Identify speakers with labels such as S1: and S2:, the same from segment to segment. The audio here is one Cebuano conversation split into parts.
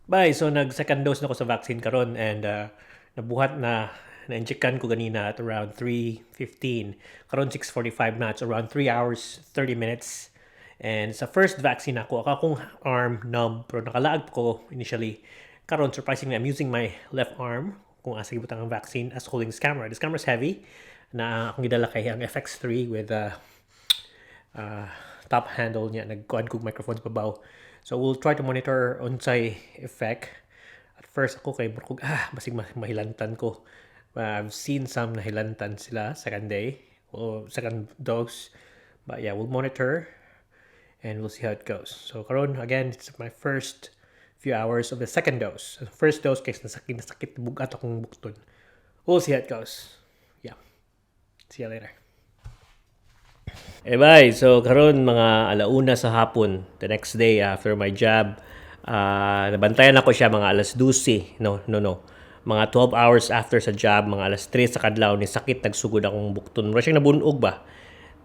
S1: Bai, so nag second dose na ko sa vaccine karon and nabuhat na na-injectan ko ganina at around 3:15. Karon 6:45 na, it's around 3 hours 30 minutes. And sa first vaccine ako, akong arm numb pero nakalaag ko initially. Karon, surprisingly, I'm using my left arm kung asa gibutang ang vaccine as holding this camera. This camera is heavy na akong gidala kay ang FX3 with top handle niya, nagkuan kog microphone sa babaw. So we'll try to monitor unsay effect. At first ako kay murag basig mahilantan ko. I've seen some nahilantan sila second day or second dose. But yeah, we'll monitor and we'll see how it goes. So karon again, it's my first few hours of the second dose. The first dose kay nasakit nasakit bugat akong bukton. We'll see how it goes. Yeah. See you later. Eh bai, so karon mga alauna sa hapon, the next day after my jab, nabantayan ako siya mga alas 12. No. Mga 12 hours after sa jab, mga alas 3 sa kadlaw ni sakit nagsugod akong bukton. Mura siyang nabunog ba?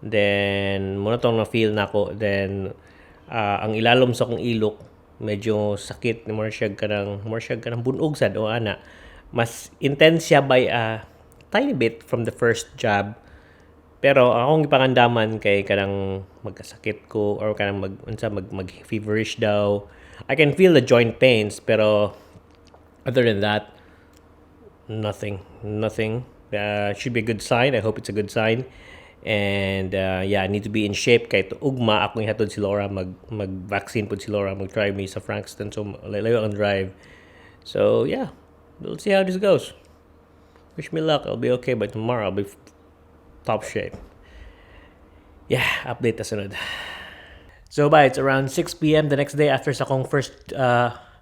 S1: Then mao na tong na-feel nako. Then ang ilalom sa akong ilok medyo sakit, mura siya kanang bunog sad o ana. Mas intense siya by a tiny bit from the first jab. Pero akong gipangandaman kay kanang magkasakit ko or kanang mag unsa mag feverish daw. I can feel the joint pains, pero other than that, nothing, nothing. Should be a good sign. I hope it's a good sign. And yeah, I need to be in shape kay ugma akong ihatod si Laura, mag vaccine pud si Laura, mag-drive me sa Frankston, so layo ang drive. So yeah, we'll see how this goes. Wish me luck. I'll be okay by tomorrow. I'll be top shape. Yeah, update ta sunod. So bai, it's around 6 p.m. the next day after sa akong first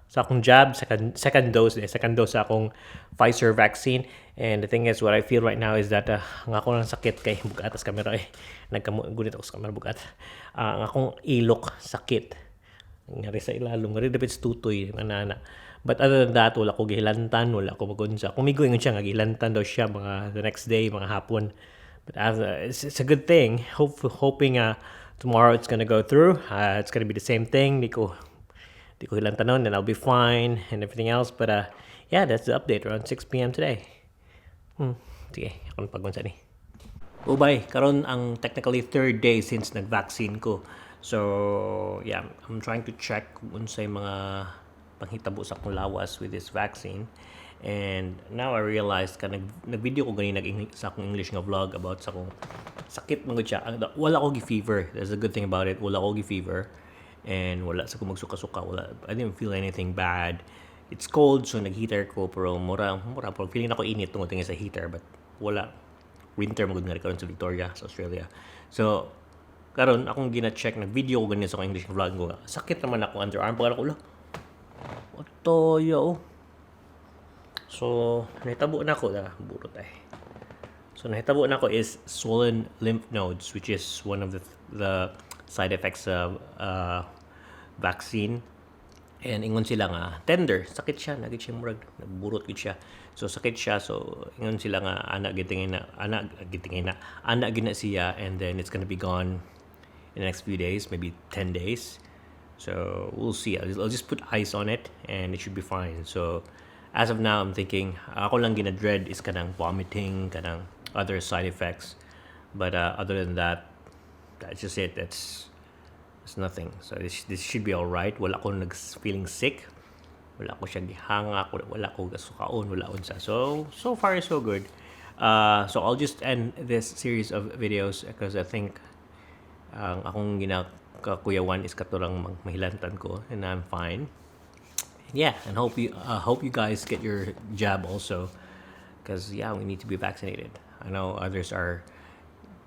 S1: sa akong jab, second dose, eh, second dose sa akong Pfizer vaccine. And the thing is, what I feel right now is that ang ako lang sakit kay bugat sa camera eh. Nagkagunit ako sa camera bugat. Ang akong ilok sakit. Ngari sa ilalom, ngari dapit sa tutoy, manana. But other than that, wala ko gihilantan, wala ko magunsa. Kung migo ingon siya nga gihilantan daw siya mga the next day, mga hapon. But it's a good thing. Hoping tomorrow it's gonna go through. It's gonna be the same thing. Di ko hilantanon and I'll be fine and everything else. But yeah, that's the update around 6 p.m. today. Sige, ako na pagunsa ni. Oh, bai, karon ang technically third day since nag-vaccine ko. So, yeah, I'm trying to check kung unsay mga panghitabo sa akong lawas with this vaccine. And now I realized ka nag-video ko ganina sa akong English nga vlog about sa akong sakit man gud siya. Wala ko gi-fever. That's a good thing about it. Wala ko gi-fever. And wala sa ko magsuka-suka. Wala, I didn't feel anything bad. It's cold, so nag-heater ko pero mura pero feeling nako init tungod sa heater, but wala, winter magud nga karon sa Victoria, sa Australia. So karon akong gina-check, nag-video ko ganina sa akong English vlog ko. Sakit naman ako underarm pag ako, what the yo. So nahitabo na ako na burot ay. So nahitabo na ako is swollen lymph nodes, which is one of the side effects of vaccine. And ingon sila nga tender, sakit siya, nagit siya murag nagburot gid siya. So sakit siya, so ingon sila nga ana gitingin na, ana gitingin na, ana gina siya, and then it's gonna be gone in the next few days, maybe 10 days. So we'll see. I'll just put ice on it and it should be fine. So as of now, I'm thinking ako lang gina-dread is kanang vomiting, kanang other side effects. But other than that, that's just it. It's nothing. So this should be all right. Wala ko nag feeling sick. Wala ko siya gihangak, wala ko gasukaon, wala unsa. So so far so good. So I'll just end this series of videos because I think ang akong ginakakuyawan is kato lang mahilantan ko and I'm fine. Yeah, and hope you guys get your jab also because, yeah, we need to be vaccinated. I know others are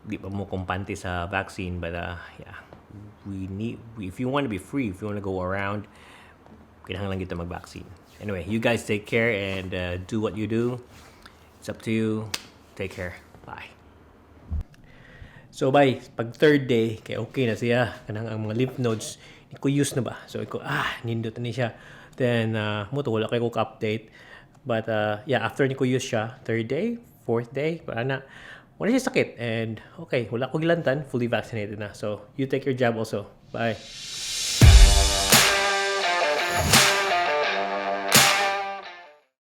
S1: di pa mo kampante sa vaccine, but yeah, we need if you want to be free, if you want to go around, kinahanglan kita mag-vaccine. Anyway, you guys take care and do what you do. It's up to you. Take care. Bye. So bai, pag third day, kay okay na siya. Kanang ang mga lymph nodes, ko use na ba? So ko, nindot na ni siya. Then, mao to, wala kay ko update. But, yeah, after ni ko use siya, third day, fourth day, ana, wala siya sakit. And, okay, wala ko gilantan, fully vaccinated na. So, you take your jab also. Bye.